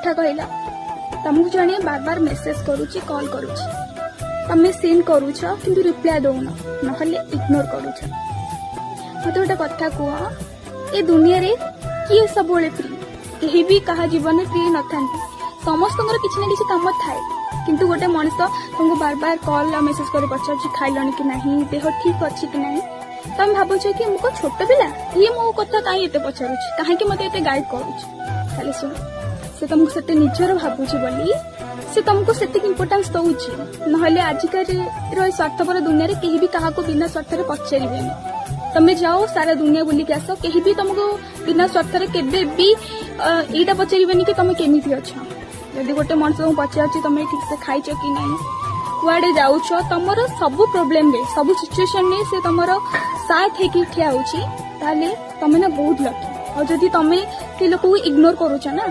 କଥା କହିଲ? ତମକୁ ଜଣେ ବାର ବାର ମେସେଜ କରୁଛି, କଲ୍ କରୁଛି, ତମେ ସିନ୍ କରୁଛ କିନ୍ତୁ ରିପ୍ଲାଏ ଦଉନ, ନହେଲେ ଇଗ୍ନୋର କରୁଛ। ମତେ ଗୋଟେ କଥା କୁହ, ଏ ଦୁନିଆରେ କିଏ ସବୁବେଳେ ଫ୍ରି? କେହି ବି କାହା ଜୀବନରେ ଫ୍ରି ନଥାନ୍ତି। ସମସ୍ତଙ୍କର କିଛି ନା କିଛି କାମ ଥାଏ। କିନ୍ତୁ ଗୋଟେ ମଣିଷ ତମକୁ ବାର ବାର କଲ୍ ଆଉ ମେସେଜ କରି ପଚାରୁଛି, ଖାଇଲଣି କି ନାହିଁ, ଦେହ ଠିକ ଅଛି କି ନାହିଁ। ତମେ ଭାବୁଛ କି ମୁଁ କଣ ଛୋଟ ପିଲା? ଇଏ ମୋ କଥା କାହିଁ ଏତେ ପଚାରୁଛି? କାହିଁକି ମତେ ଏତେ ଗାଇଡ୍ କରୁଛି? ତାହେଲେ ଶୁଣ, ସେ ତମକୁ ସେତେ ନିଜର ଭାବୁଛି ବୋଲି ସେ ତମକୁ ସେତିକି ଇମ୍ପୋର୍ଟାନ୍ସ ଦଉଛି। ନହେଲେ ଆଜିକାଲିର ଏ ସ୍ୱାର୍ଥପର ଦୁନିଆରେ କେହି ବି କାହାକୁ ବିନା ସ୍ୱାର୍ଥରେ ପଚାରିବେନି। ତମେ ଯାଅ, ସାରା ଦୁନିଆ ବୁଲିକି ଆସ, କେହି ବି ତମକୁ ବିନା ସ୍ୱାର୍ଥରେ କେବେ ବି ଏଇଟା ପଚାରିବେନି କି ତମେ କେମିତି ଅଛ। ଯଦି ଗୋଟେ ମଣିଷ ତମକୁ ପଚାରୁଛି ତମେ ଠିକ ସେ ଖାଇଛ କି ନାହିଁ, କୁଆଡେ ଯାଉଛ, ତମର ସବୁ ପ୍ରୋବ୍ଲେମରେ, ସବୁ ସିଚୁଏସନରେ ସେ ତମର ସାଥ ହେଇକି ଠିଆ ହଉଛି, ତାହେଲେ ତମେ ନା ବହୁତ ଲକି। ଆଉ ଯଦି ତମେ ସେ ଲୋକକୁ ଇଗ୍ନୋର କରୁଛ ନା